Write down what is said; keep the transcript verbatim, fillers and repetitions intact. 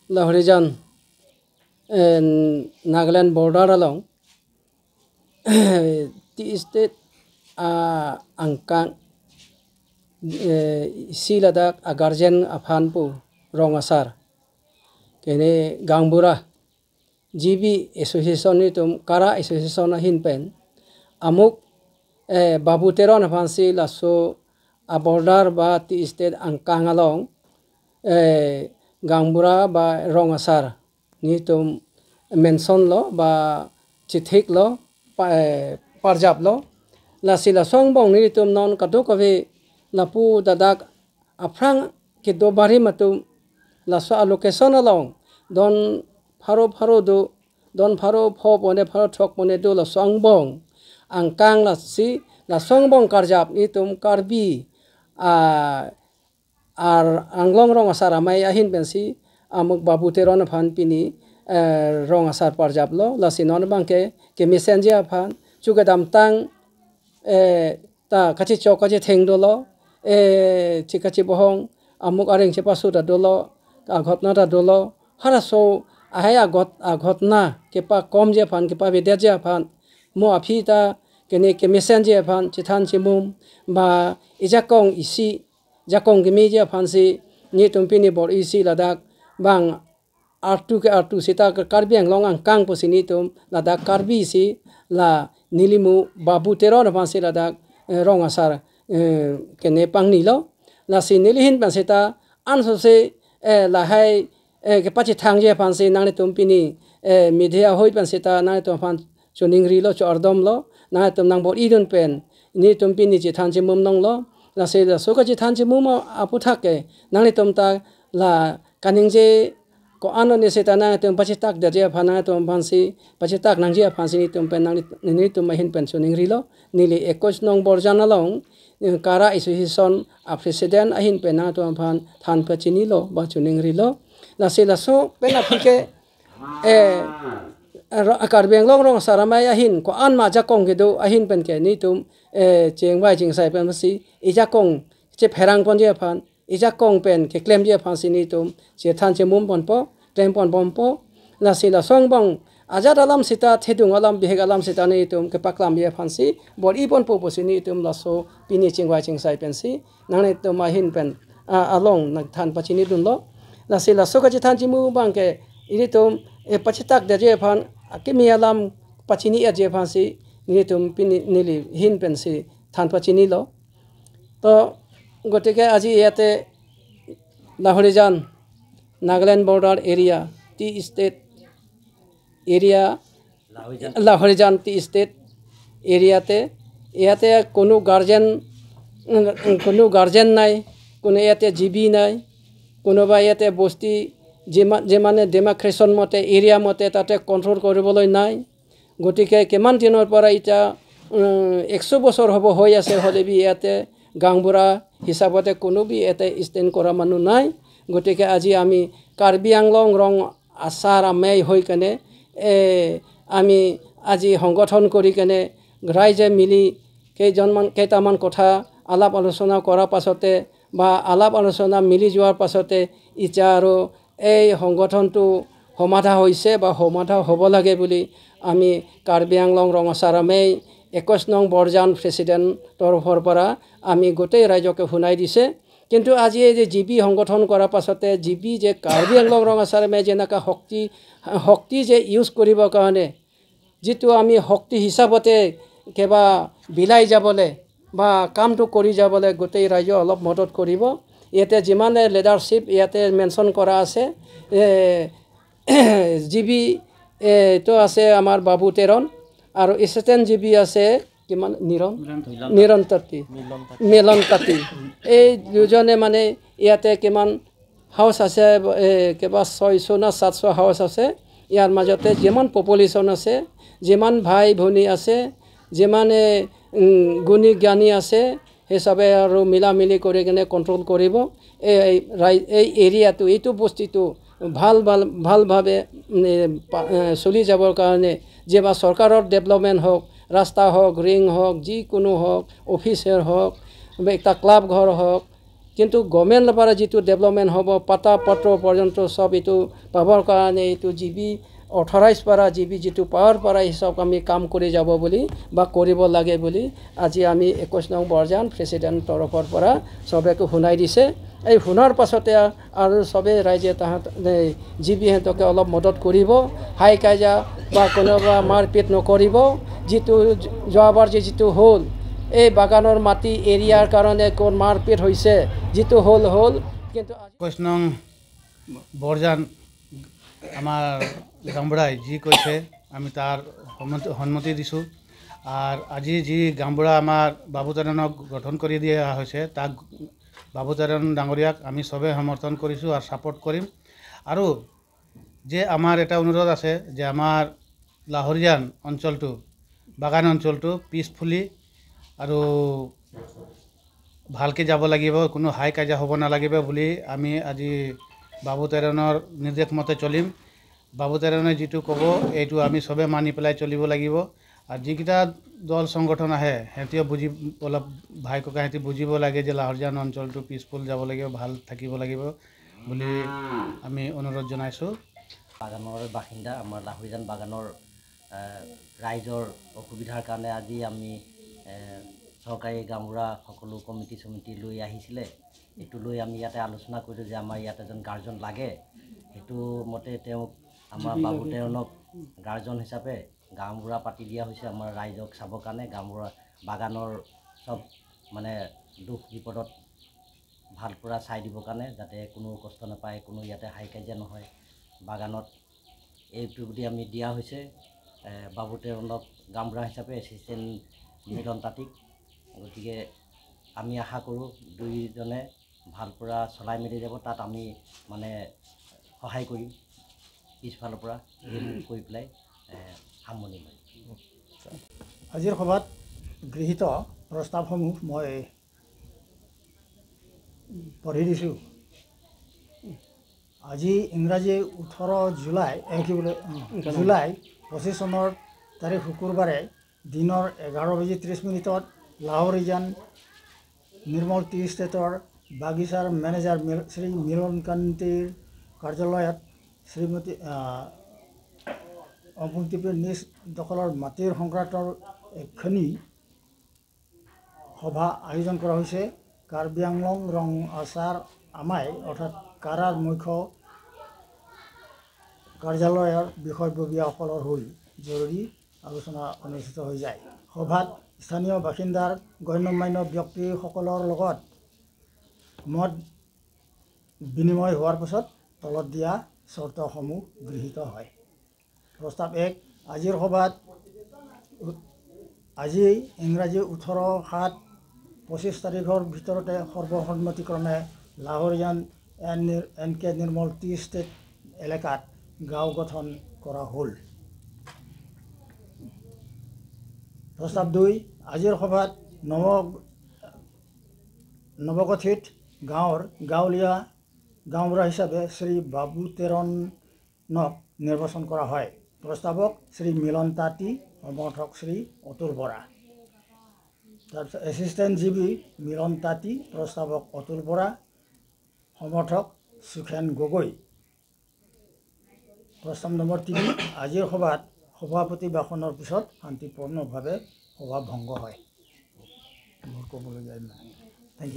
Lahorijan, eh, Nagaland border along, Tea Estate, ah, angkang, eh, isi ladak a guardian aphan pu rong asar, kene gaonbura, G B Association nelitum, Kara Association ahin pen, amuk, eh, Babu Teron aphansi laso a border ba Tea Estate angkang along, eh, gaonbura ba rong asar nelitum mention lo ba chethik lo, pa-, eh, parjap lo. Lasi laso angbong nelitum non kadokave lapu ladak aphrang kedo barim atum laso a location along don pharo pharo do, don pharo pho pone pharo throk pone do laso angbong angkang, lasi laso angbong karjap nelitum Karbi, ah, ar anglong rong asar amei ahin pensi amuk Babu Teron aphan pini, eh, rong asar parjap lo. Lasi non abangke kemesenji aphan chu kedamtang, eh, ta kachichok kachitheng dolo, eh, chi kachibohong, amuk areng chepasu ta dolo, aghotna ta dolo, halaso ahai aghot-, aghotna kepakomji aphan, kepavedetji aphan, mo aphi ta kene kemesenji aphan chethan chemum, ba ejakong isi, jakong kemeji aphansi nelitum pini bor-isi ladak bang artu ke artu seta ke Karbi Anglong angkang pusi nelitum ladak Karbi si la nelimu Babu Teron aphansi ladak, eh, rong asar, eh, kene pangnilo. Lasi neli ahin pen seta ansose, eh, lahai, eh, kepachethangji aphansi nanglitum pini, eh, media ahoi pen seta nanglitum aphan choningrilo, cho-ardom lo, nanglitum nangbor-idun pen nelitum pini chethan chemum nanglo. Lasi laso kachethan chemum aputhak ke nanglitum ta la kaningje ko-an lo ne seta nanglitum pachetak detji aphan, nanglitum aphansi pachetak nangji aphansi nelitum pen nangli-, nelitum ahin pen choningrilo. Neli ekus nong Borjan along, eh, Kara Association a president ahin pen nanglitum aphan than pachinilo ba choningrilo. Lasi laso pen aphi ke, eh, ro-, Karbi Anglong rong asar amei ahin ko-an ma jakong kedo ahin pen ke nelitum, eh, chingvai chingsai pensi ejakong chepherang ponji aphan, ejakong pen keklemji aphansi nelitum chethan chemum ponpo, klem pon bompo. Lasi laso angbong ajat alam seta, thedung alam, bihek alam seta nelitum kepaklamji aphansi bor-i ponpo pusi nelitum laso pini chingvai chingsai pensi nanglitum ahin pen, ah, along nangthan pachinidunlo. Lasi laso kachethan chemum abangke ilitum, eh, pachetak detji aphan, akimi alam pachini-etji aphansi nelitum pini neli ahin pensi than pachinilo. To gotike aji iyate Lahorijan, Nagaland border area, Tea Estate area, Lahorijan Tea Estate area te, ইয়াতে কোনো গাৰ্জেন, কোনো গাৰ্জেন নাই, কোনো ইয়াতে G B নাই, কোনোবা ইয়াতে বস্তি যিমান, যিমানে ডেমাৰ্কেশ্যন মতে, এৰিয়া মতে তাতে কণ্ট্ৰল কৰিবলৈ নাই। গতিকে কিমান দিনৰ পৰা এতিয়া, উম, একশ বছৰ হ'ব হৈ আছে, হ'লে বি ইয়াতে গাঁওবুঢ়া হিচাপতে কোনো বি ইয়াতে ষ্টেণ্ড কৰা মানুহ নাই। গতিকে আজি আমি কাৰ্বি আংলং ৰং আছাৰ আমৈ হৈ কেনে, এ, আমি আজি সংগঠন কৰি কেনে ৰাইজে মিলি কেইজনমান, কেইটামান কথা আলাপ আলোচনা কৰাৰ পাছতে বা আলাপ আলোচনা মিলি যোৱাৰ পাছতে এতিয়া আৰু এই সংগঠনটো সমাধা হৈছে বা সমাধা হ'ব লাগে বুলি আমি কাৰ্বি আংলং ৰং আছাৰ আমৈ একৈশ নং বৰজান প্ৰেচিডেণ্ট তৰফৰ পৰা আমি গোটেই ৰাইজকে শুনাই দিছে। কিন্তু আজি এই যে জি বি সংগঠন কৰাৰ পাছতে জি বি যে কাৰ্বি আংলং ৰং আছাৰ আমৈ যেনেকা শক্তি, শক্তি যে ইউজ কৰিবৰ কাৰণে যিটো আমি শক্তি হিচাপতে কেবা বিলাই যাবলৈ বা কামটো কৰি যাবলৈ গোটেই ৰাইজে অলপ মদত কৰিব। ইয়াতে যিমানে লিডাৰশ্বিপ ইয়াতে মেনশ্যন কৰা আছে, এ, জি বি, এ, এইটো আছে আমাৰ বাবু তেৰণ আৰু এচিষ্টেণ্ট জি বি আছে কিমান? নিৰণ? নিৰণ তাঁতী। মিলন তাঁতী। মিলন তাঁতী। এই দুজনে মানে ইয়াতে কিমান হাউচ আছে, এ, কিবা ছয়শ না সাতশ হাউচ আছে। ইয়াৰ মাজতে যিমান পপুলেশ্যন আছে, যিমান ভাই ভনী আছে, যিমানে, উম, গুণী জ্ঞানী আছে, সেই চবে আৰু মিলা মিলি কৰি কেনে কণ্ট্ৰল কৰিব। এই, এই ৰাই-, এই এৰিয়াটো, এইটো বস্তিটো ভাল, ভাল, ভালভাৱে, উম, এ, পা-, এ, চলি যাবৰ কাৰণে যে বা চৰকাৰৰ ডেভেলপমেণ্ট হওক, ৰাস্তা হওক, ৰিং হওক, যিকোনো হওক, অফিচৰ হওক, বা এটা ক্লাব ঘৰ হওক, কিন্তু গভৰ্ণমেণ্টৰ পৰা যিটো ডেভেলপমেণ্ট হ'ব, পাটা পত্ৰ পৰ্যন্ত চব এইটো পাবৰ কাৰণে এইটো জি বি অথৰাইজ পৰা, জি বি যিটো পাৱাৰ পৰা এই চব আমি কাম কৰি যাব বুলি বা কৰিব লাগে বুলি আজি আমি একৈশ নং বৰজান প্ৰেচিডেণ্ট তৰফৰ পৰা চবেকে শুনাই দিছে। এই শুনাৰ পাছতে আৰু চবে ৰাইজে তাহাঁত জি বি সিহঁতকে অলপ মদত কৰিব, হাই কাজিয়া বা কোনোবা মাৰপিট নকৰিব। যিটো যোৱাবাৰ যে যিটো হ'ল, এই বাগানৰ মাটি এৰিয়াৰ কাৰণে কোন মাৰপিট হৈছে, যিটো হ'ল হ'ল, কিন্তু আজি একৈশ নং বৰজান আমাৰ গাঁওবুঢ়াই যি কৈছে, আমি তাৰ সন্মতি, সন্মতি দিছোঁ। আৰু আজি যি গাঁওবুঢ়া আমাৰ বাবু তেৰণক গঠন কৰি দিয়া হৈছে, তাক, বাবু তেৰণ ডাঙৰীয়াক আমি সবে সমৰ্থন কৰিছোঁ আৰু ছাপোৰ্ট কৰিম। আৰু যে আমাৰ এটা অনুৰোধ আছে যে আমাৰ লাহৰিজান অঞ্চলটো, বাগান অঞ্চলটো পিচফুলি আৰু ভালকে যাব লাগিব, কোনো হাই কাজিয়া হ'ব নালাগিব বুলি আমি আজি বাবু তেৰণৰ নিৰ্দেশ মতে চলিম। বাবু তেৰণে যিটো ক'ব, এইটো আমি সবে মানি পেলাই চলিব লাগিব। আৰু যিকেইটা দল সংগঠন আহে, সিহঁতেও বুজি, অলপ ভাই ককাই সিহঁতে বুজিব লাগে যে লাহৰিজান অঞ্চলটো পিচফুল যাব লাগিব, ভাল থাকিব লাগিব বুলি আমি অনুৰোধ জনাইছোঁ। বাগানৰ বাসিন্দা, আমাৰ লাহৰিজান বাগানৰ, এ, ৰাইজৰ অসুবিধাৰ কাৰণে আজি আমি, এ, চৰকাৰী গাঁওবুঢ়া সকলো কমিটি চমিটি লৈ আহিছিলে। এইটো লৈ আমি ইয়াতে আলোচনা কৰিলোঁ যে আমাৰ ইয়াত এজন গাৰ্জন লাগে। সেইটো মতে তেওঁক, আমাৰ বাবু তেৰণক গাৰ্জন হিচাপে গাঁওবুঢ়া পাতি দিয়া হৈছে আমাৰ ৰাইজক চাবৰ কাৰণে। গাঁওবুঢ়া বাগানৰ চব মানে দুখ বিপদত ভালপৰা চাই দিবৰ কাৰণে, যাতে কোনো কষ্ট নাপায়, কোনো ইয়াতে হাই কাজিয়া নহয়। বাগানত এইটো বুলি আমি দিয়া হৈছে, এ, বাবু তেৰণক গাঁওবুঢ়া হিচাপে, এছিষ্টেণ্ট মিলন তাঁতীক। গতিকে আমি আশা কৰোঁ দুইজনে ভালপৰা চলাই মেলি যাব, তাত আমি মানে সহায় কৰিম পিছফালৰ পৰা হেল্প কৰি পেলাই, এ, সামৰণি মাৰিম। আজিৰ সভাত গৃহীত প্ৰস্তাৱসমূহ মই পঢ়ি দিছোঁ। আজি ইংৰাজী ওঠৰ জুলাই, এ, কি বোলে, অ, জুলাই পঁচিছ চনৰ তাৰিখ শুকুৰবাৰে দিনৰ এঘাৰ বাজি ত্ৰিছ মিনিটত লাহৰিজান নিৰ্মল টি ষ্টেটৰ বাগিচাৰ মেনেজাৰ মিল-, শ্ৰী মিলন কান্তিৰ কাৰ্যালয়ত শ্ৰীমতী, আহ, অম্পং টিপিৰ নিজ দখলৰ মাটিৰ সংক্ৰান্তৰ এখনি সভা আয়োজন কৰা হৈছে। কাৰ্বি আংলং ৰং আছাৰ আমাই অৰ্থাৎ কাৰাৰ মুখ্য কাৰ্যালয়ৰ বিষয়ববীয়াসকলৰ হৈ জৰুৰী আলোচনা অনুষ্ঠিত হৈ যায়। সভাত স্থানীয় বাসিন্দাৰ গণ্যমান্য ব্যক্তিসকলৰ লগত মত বিনিময় হোৱাৰ পাছত তলত দিয়া চৰ্তসমূহ গৃহীত হয়। প্ৰস্তাৱ এক, আজিৰ সভাত উ-, আজি ইংৰাজী ওঠৰ সাত পঁচিছ তাৰিখৰ ভিতৰতে সৰ্বসন্মতিক্ৰমে লাহৰিজান এন নিৰ-, এন কে নিৰ্মল টি ষ্টেট এলেকাত গাঁও গঠন কৰা হ'ল। প্ৰস্তাৱ দুই, আজিৰ সভাত নৱ-, নৱগঠিত গাঁৱৰ গাঁৱলীয়া গাঁওবুঢ়া হিচাপে শ্ৰী বাবু তেৰণক নিৰ্বাচন কৰা হয়। প্ৰস্তাৱক শ্ৰী মিলন তাঁতী, সমৰ্থক শ্ৰী অতুল বৰা। তাৰপিছত এছিষ্টেণ্ট জি বি মিলন তাঁতী, প্ৰস্তাৱক অতুল বৰা, সমৰ্থক সুখেন গগৈ। প্ৰস্তাৱ নম্বৰ তিনি, আজিৰ সভাত সভাপতি ভাষণৰ পিছত শান্তিপূৰ্ণভাৱে সভা ভংগ হয়। মোৰ ক'বলগীয়া নাই।